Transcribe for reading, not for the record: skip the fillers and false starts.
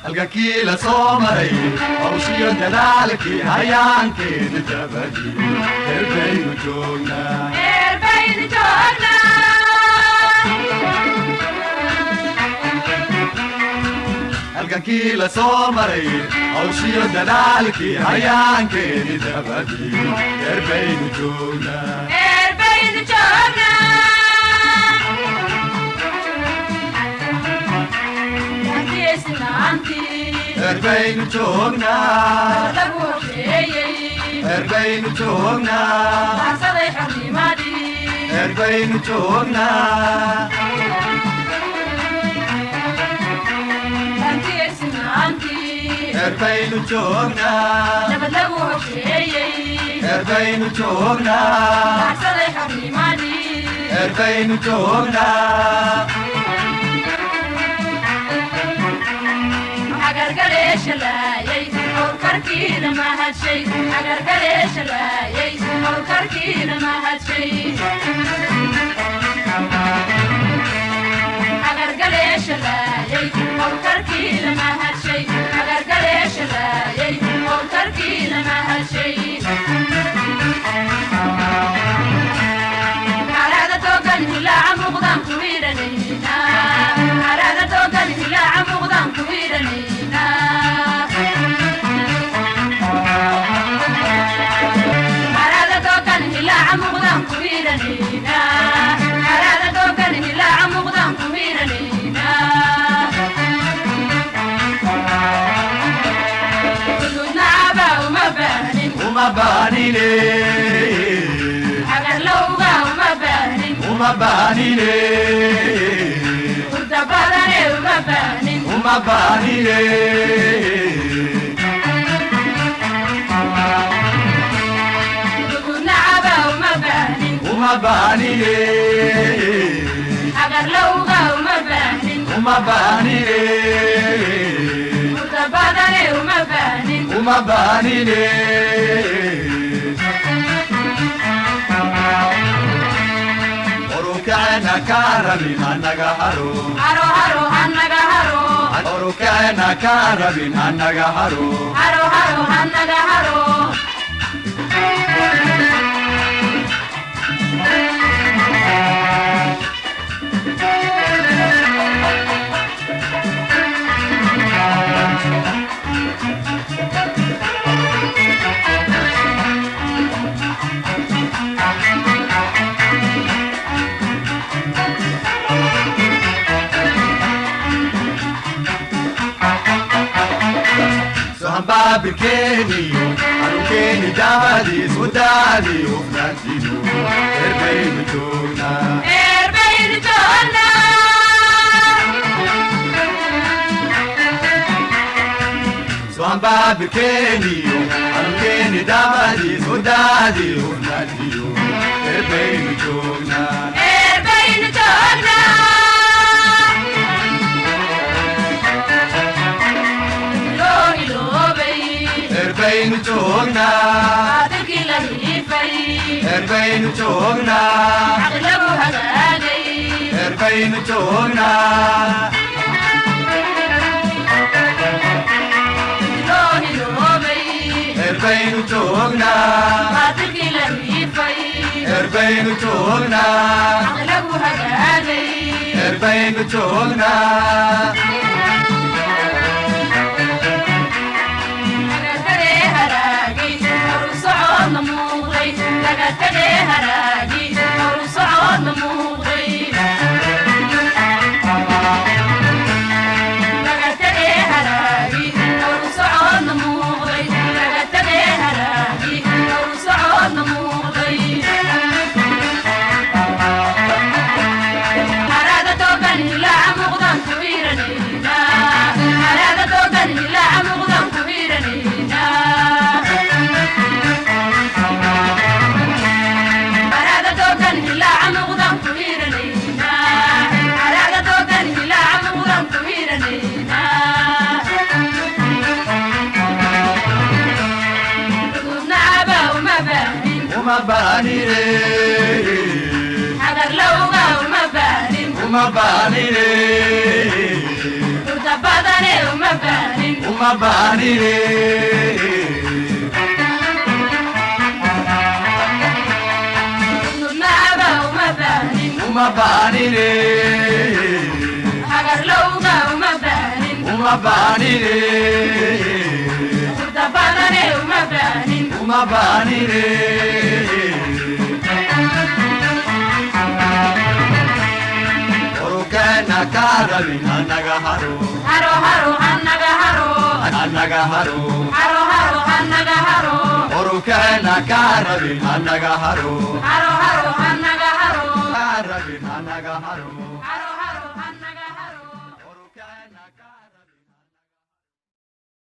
Halgankii la soo maray, hawshiyo dadaalkii, hayaankeeni dabadii, herbaynu joognaa. Eerbaynu joognaa. Halgankii la soo maray, hawshiyo dadaalkii, hayaankeeni dabadii, herbaynu joognaa. Eerbaynu joognaa. Hantiyeysinaantii Herbaynu joognaa. lagu hosheeyey. Herbaynu joognaa. Harsaday xornimadii. Herbaynu joognaa. Hantiyeysinaantii Herbaynu joognaa. nabad lagu hosheeyey. Herbaynu joognaa. Harsaday xornimadii. Herbaynu joognaa. Agargaleeshalaayay howlkarkiina mahadshay, agargaleeshalaayay howlkarkiina mahadshay, agargaleeshalaayay howlkarkiina mahadshay, agargaleeshalaayay howlkarkiina mahadshay. Harada togan hilaaca muuqdaan ku hiranayna, harada togan hilaaca muuqdaan ku hiranayna. Harada togan hilaaca muuqdaan ku hiranayna, harada togan hilaaca muuqdaan ku hiranayna. Ududnacaba uma baahnin. Uma baanine. Hagarlowga uma baahnin. Uma baanine. Hurda badane uma baahnin. Uma baanine. Ududnacaba uma baahnin. Uma baanine. Hagarlowga uma baahnin. Uma baanine. Hurda badane uma baahnin. Uma baanine. Orukacena kaa rabin annaga haro. Haro, haro hanaga haro. Orukacena kaa rabin annaga haro. Haro, haro hanaga haro. Sohanbaabirkeeniyo hanuunkeeni dabadiis udaadii hufnaantiinu herbaynu joognaa. Eerbaynu joognaa. Sohanbaabirkeeniyo hanuunkeeni dabadiis udaadii hufnaantiinu herbaynu joognaa. Eerbaynu joognaa. Loo iloobay. Herbaynu joognaa. Baatilkii la hiifay. Herbaynu joognaa. Xaqi lagu hagaagay. Herbaynu joognaa. Loo iloobay. Herbaynu joognaa. Baatilkii la hiifay. Herbaynu joognaa. Xaqi lagu hagaagay. Herbaynu joognaa. Laga haraagi horu socodna muuqday, laga tagay haraagi horu socodna muuqday, laga tagay haraagi horu socodna muuqday, laga tagay haraagi horu socodna muuqday. Harada togan hilaaca muuqdaan ku hiranayna. Uma baahnine. Hagarlowga uma baahnin. Uma baahnine. Hurda badane uma baahnin. Uma baahnine. Nudnacaba uma baahnin. Uma baahnine. Hagarlowga uma baahnin. Uma baahnine. Hurda badane uma baahnin. Uma baahnine. Orukeena kaa rabin hanaga haro. Haro haro hanaga haro. Hanaga haro. Haro haro hanaga haro. Orukeena kaa rabin hanaga haro. Haro haro hanaga haro. Kaa rabin hanaga haro. Haro.